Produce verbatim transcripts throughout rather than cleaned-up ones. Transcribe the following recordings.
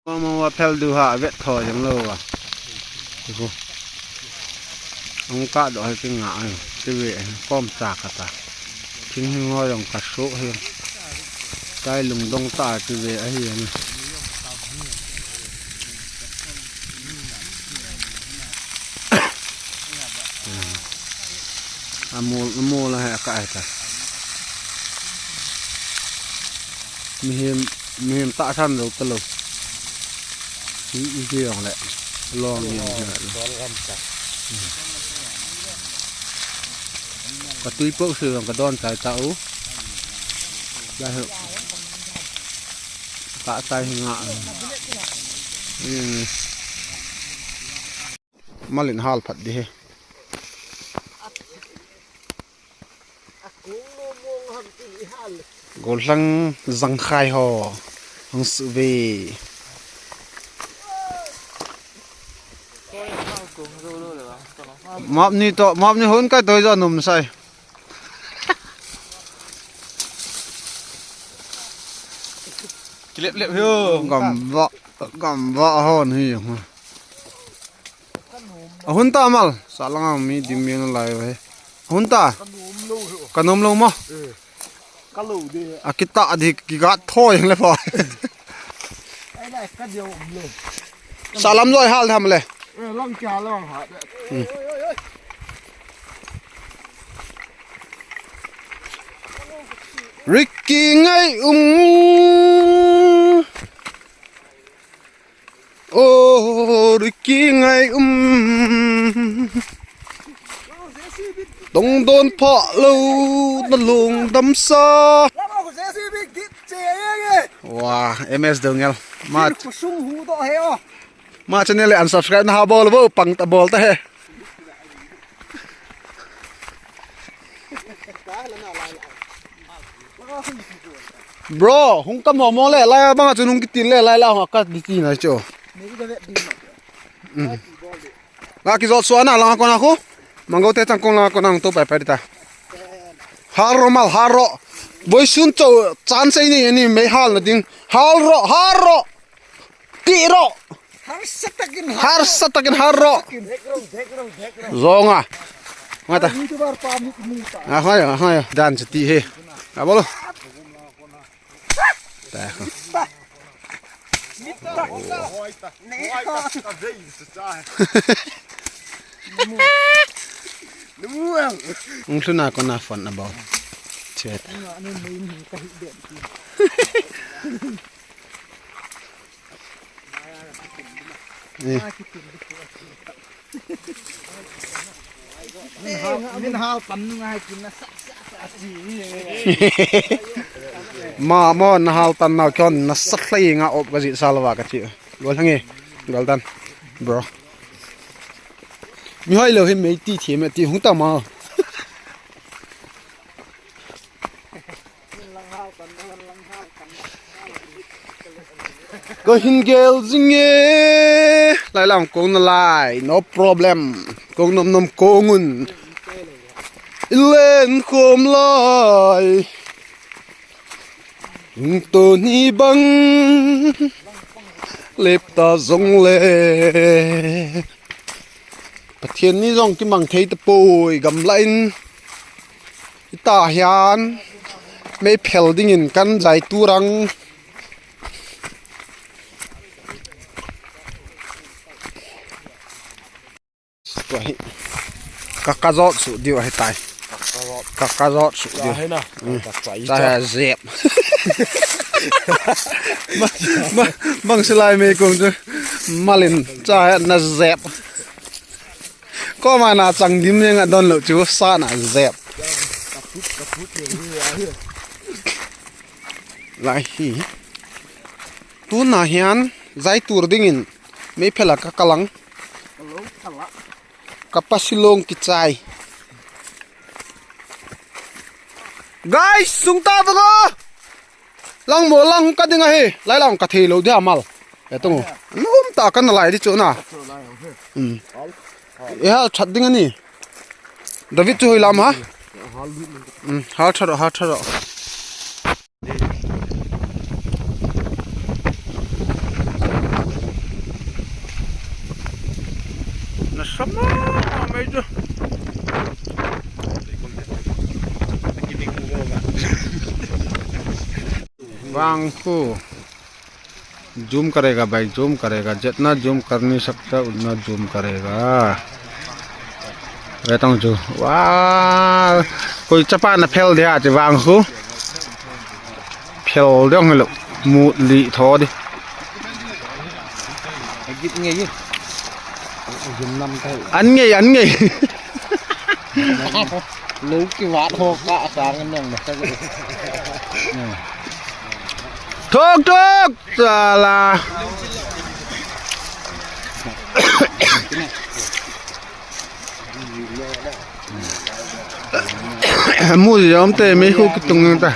Mama wa phel du ha vet tho jong lo wa. Ko. Ang ka do ha ki nga ai. Ti ve kom cha ka ta. Thing hing ho jong ka so hi. Kai lung dong ta ti ve a hi ni. Amol amol a ha ka ai ta. Mihem mihem ta san lo ta lo. Hi i ki jong le. Long ni. Ka tui po su jong ka don chai ta u. Ka chai hi nga. Malin hal phat di he. Golhang zangkhai ho. Hung su ve. Map ni to, map ni hun kai to jo num sai. Kilep lep hiu. Gam va, gam va hon hi. Ahun ta mal, salanga mi dim mi na lai ve. Ahun ta. Ka nom lo mo. Ka lo de. A kita di ki gat thoi le pha. Ai lai ka de um lo. Salam joi hal tham le. Eh, lang kya lang ha. Ricky ngai um. O Ricky ngai um. Tong don pha lo na long dam sa. Wa, M S Dongel. Ma, ma channel le unsubscribe na ha bol bo, pang ta bol ta he. Bro, hung kam ho mo le, lai bang a chun hung kitil le, lai la ho ka di ti na cho. Ni ka vet di ma. Mm. La ki jot suana langa kona khu. Mango te chang kong langa kona hung to pai pai di ta. Haro mal, haro. Boisun cho, chan sei ni, ni mei hal na ding. Haro, haro. Tiro. Harsa takin haro. Harsa takin haro. Zonga. Ngata. YouTuber pa mi, mi ta. Ah, hoi, ah, hoi. Dan seti he. Ah, bolo. Ta. Ung lhuna kona phone na bol. Chet. Eh. Min hal pan ngai kin na sa sa sa si. Ma mo na hal tan na kyon na sa hlei nga op ka ji salwa ka chi. Gol hangi. Gol dan. Bro. Mi hoi lo hi mei ti thi me ti hung ta ma. Ka hin gel jing e. Lai lang kong na lai, no problem. Kong nom nom kong un. I len khom lai. Hung to ni bang. Lep ta jong le. Pathian ni jong kimang thei tapoi gamla in. Ita hian mei phel dingin kan jai turang. Tua hi. Ka ka jot su diu ahi tai. Ka ka jot su diu. Ka hena. Mm. Ka chai cha cha. Zep. Ma, ma, bang silai mei kong chu. Malin cha na zep. Koma na chang dim ne nga don lo chu sa na zep. Lai hi. Tuna hian jai tur dingin mei phela ka kalang. Ka pa silong kichai. Guys, sung ta ta lo. Lang mo lang ka ding ahi. Lai lang ka thei lo dia mal. E tung. Num ta kan lai di chu na. Hmm. E hal that ding ani. David chu hoi lam ha? Hmm, hal that, hal that. Sama mai chu. Vangkhu. Zoom करेगा भाई, जूम करेगा। जितना जूम कर नहीं सकता, उतना जूम करेगा। रहता हूँ जो, वाह, कोई चपा न फेल दे आज वांग हु। फेल दे होंगे लो, मूली थोड़ी। अन्य, अन्य। Lou kivat ho ka sang nong na. Thok thok. Sala. Mu jom te mi khu kitung ta.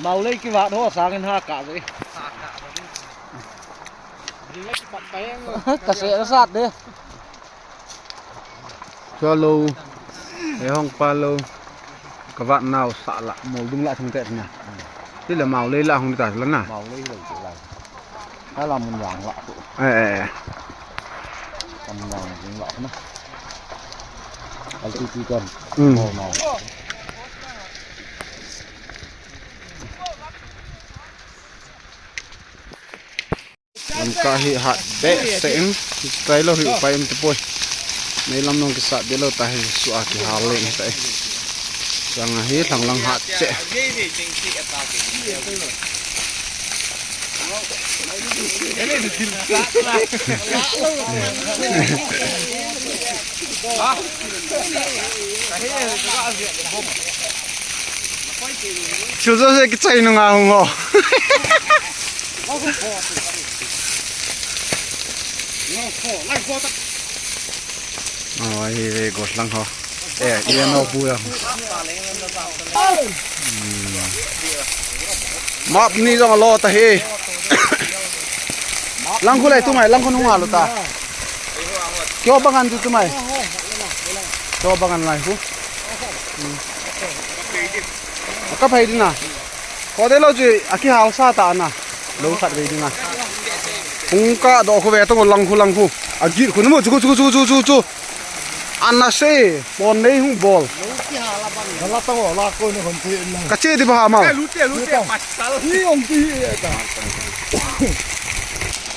Mau lei kivat ho sang in ha ka ve. Ka se sat de. Cho lou. E hong pa lou. Ka vat nau sa la, mol dung la thung te na. Ti la mau lei la hong ta la na. Mau lei lou la. Ka la mun yang la. Eh, eh, eh. Ka mun yang dung la na. Al ti ti kan. Mm. Mau mau. Lamka hi hat behseh in, hiche tailou hi upai um tapoi. Meilam nong kisat deh lou ta hi, sua kihal le hi tai. Sanga hi lhang lang hat cheh. Thil jouse kichai nunga hung ho. Oh, hi ve gollhang ho. Eh, ia no bu ya. Hmm. Map ni jong alo ta hi. Lang khu lai tu mai, lang khu nung alo ta. Kyo bangan tu tu mai. Kyo bangan lai khu. Hmm. Ka phai ding na. Ko de lou chu, akihal sa ta na. Lou khat ve ding a. Hung ka do khu ve tong lang khu lang khu. Agit khu na mu chu chu chu chu chu chu. Ana se, pon nei hung bol. Ka che di ba ha ma. Ni ong ti ta.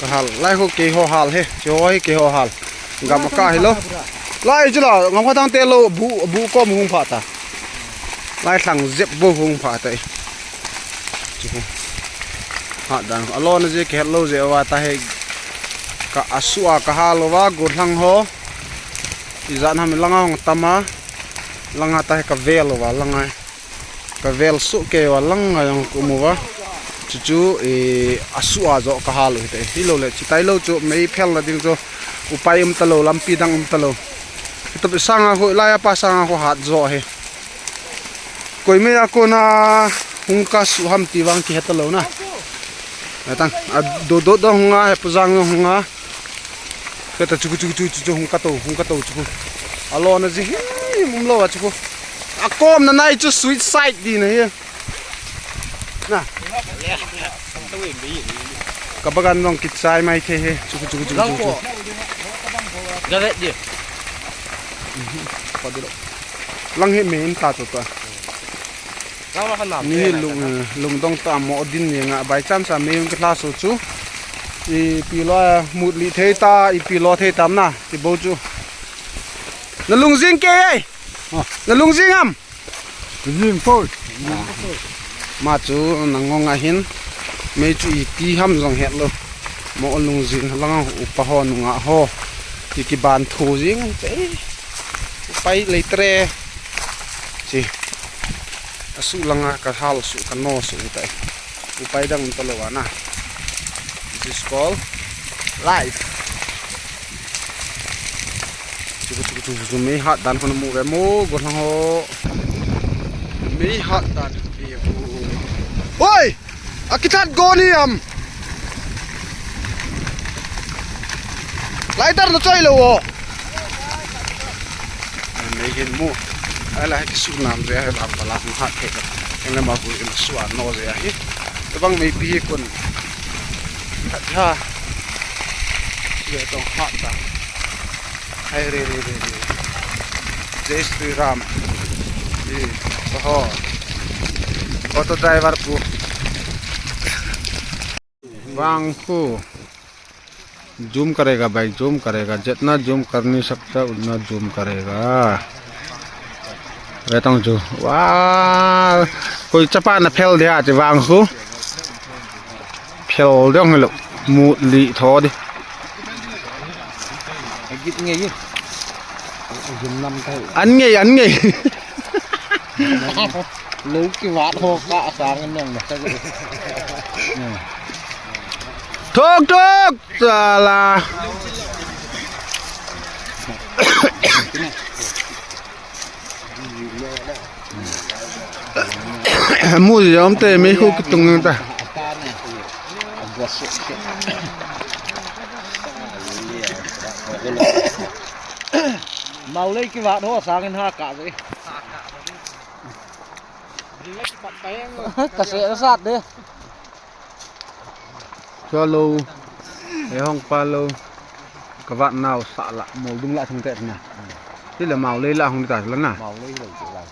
Ka hal, lai khu keiho hal he. Chu hi keiho hal. Gam ka hi lou. Lai chu la, ngam ka tang te lou, bu, bu kom hung pha ta. Lai thlang jep bou hung pha tai. Chu. Hat dan. Alona je kihet lou je uva ta hi. Ka asu a ka hal uva, gollhang ho. Ijat ham langa hung tam a. Langa ta hi ka vel uva, langa. Ka vel suh kei uva, langa jong ka um uva. Chu chu, i, asu a jo ka hal u hi tai. Hilou le, chi tailou chu, mei phel na ding chu. Upai um talou, lampi dang um talou. Kitup sanga khu, lai a pa sanga khu hat jo hi. Koi mei a kona hung ka su ham ti vang kihe talou na. Atang, a do do do hung a, he pu jang hung a. Kata chu chu chu chu chu hung ka to, hung ka to chu. Alona ji hi um lou a chu. A kom na nai chu suicide di na hi. Na. Ka bagan jong kichai mai thei hi. Chu chu chu chu chu chu. Ga vet di. Ko di lo. Lang hi main ta to ta. Ni lung, eh, lungdong ta mo din ni nga by chance a mei hung kihla so chu. Ipi lo, eh, mut li thei ta, ipi lo thei tam na, ti bou chu. Na lung jing kei ai. Ah. Na lung jing am. Jing poi. Ah. Ma chu nang ngong a hin. Mei chu iti ham jong het lou. Mo lung jing lang upa ho nunga ho. Ti kiban thu jing. Upai lei tre. Chi. Asu langa ka hal su ka no su tai. Upai dang um talou ana. This is called life. Chuku chuku chuku chuku mei hat dan khun mu ve mo gollhang ho. Mei hat dan ve mo. Oi! Akithat go ni am. Lighter na choi lou o. Nei hin mu. Ai la kisu nam je ai la pala hung hat thei ka. Eng le ma bu in sua no je ai. Tabang meipi hi kun. Hat ha. Ve tong hat ta. Hai re re re re. Jai Shri Ram. Ji. Oho. Auto driver pu. Vangkhu. Zoom करेगा भाई, जूम करेगा, जितना जूम कर नहीं सकता उतना जूम करेगा। Ve tong chu. Wow. Koi chapa na phel dia chi Vangkhu. Phel dong lo. Mut li tho di. Git nge yi. Jum nam tai. An nge, an nge. Lou kivat ho ka sang nong na. Thok thok. Sala. Mu jom te mi khu kitung ta. Maulei kivat ho sangin ha ka ve. Ka se sat de. Cho lou. E hong pa lou. Ka vat nau sa la, mol dung la thung tet na. Ti le Maulei la hong ta la na. Maulei lo ti la.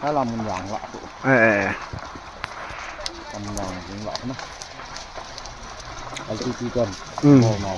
Hala mun yang la tu. Eh, eh, eh. Kam yang dung la na. Ai ti ti kon. Mm. Mol nau.